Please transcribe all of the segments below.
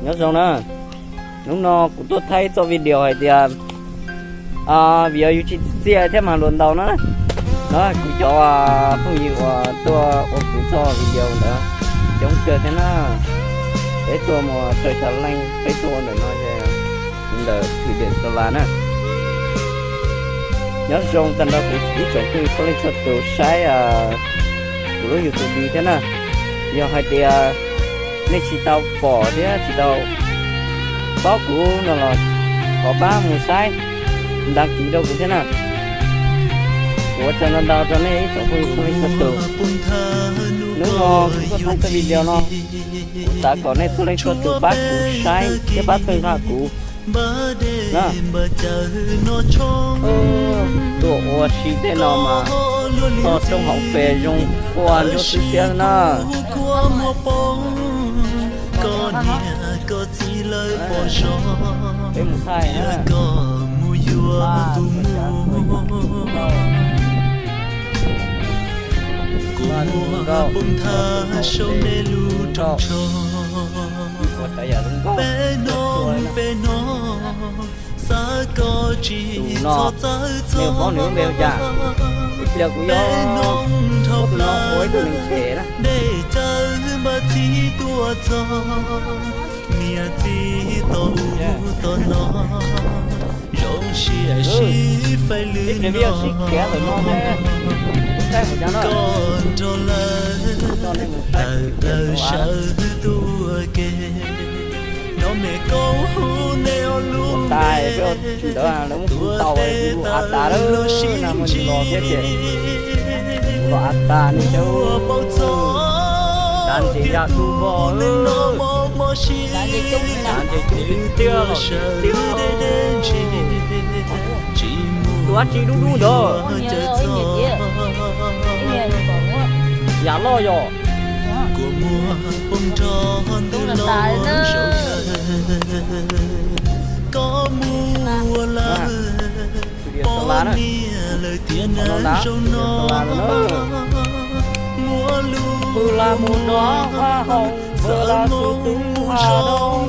Nyob zoo na, hnub no kuv tuaj thaij txoj video hais tias vim yog yus tsis txiaj thiab mas hluas ntaus no na. No kuv cov phooj ywg uas tuaj ua kuv txoj video ntawd coob kawg thiab na. Peb tuaj mus rau xya leej, peb tuaj ua ntawm no, ntawm thwm diam Xa Las na. Nyob zoo tag nrho kuv ib tsoom phooj ywg txhua leej txhua tus saib kuv lub YouTube thiab na. Yog hais tias nej tsis tau pom thiab tsis tau paub kuv no los thov pab mus saib, đăng ký rau kuv thiab na. Kuv ua tsaug ntau ntau rau nej ib tsoom phooj ywg txhua leej txhua tus. Hnub no kuv tuaj thaij txoj video no, kuv xav kom nej txhua leej txhua tus pab kuv saib thiab pab txhawb nqa kuv na. Tuaj ua si tej no mas toj roob hauv pes zoo ua ntsuab xwb thiab na. Peb mus thaij na. Tus no, nej paub nws lub npe ua cas? Ib pliag kuv yuav muab tus no ua ib tug neeg tshem na. Ib pliag peb yuav sib khiav ntawm no thiab, saib mus cas na. Ua tas peb ua tsis ntawd lawv muab kuv ntaus kuv av tas lawm, nag hmo los thiab ces kuv los av tas ne. Tav ntses ya du npog, tav ntses coob tiag tiag los tiag. Tus dab tsi dub dub ntawd? Yam loj yom. Pw la mus rau vaj hauv, pw la mus rau vaj hauv.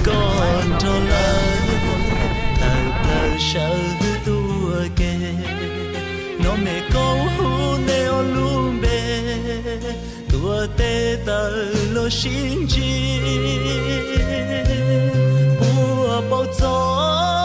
Koj nrog lawv tawm plaws sawv tuaj ke, no me koob hu nej ob lub npe, tuam teb tawm los sib ntsib, puas paub txog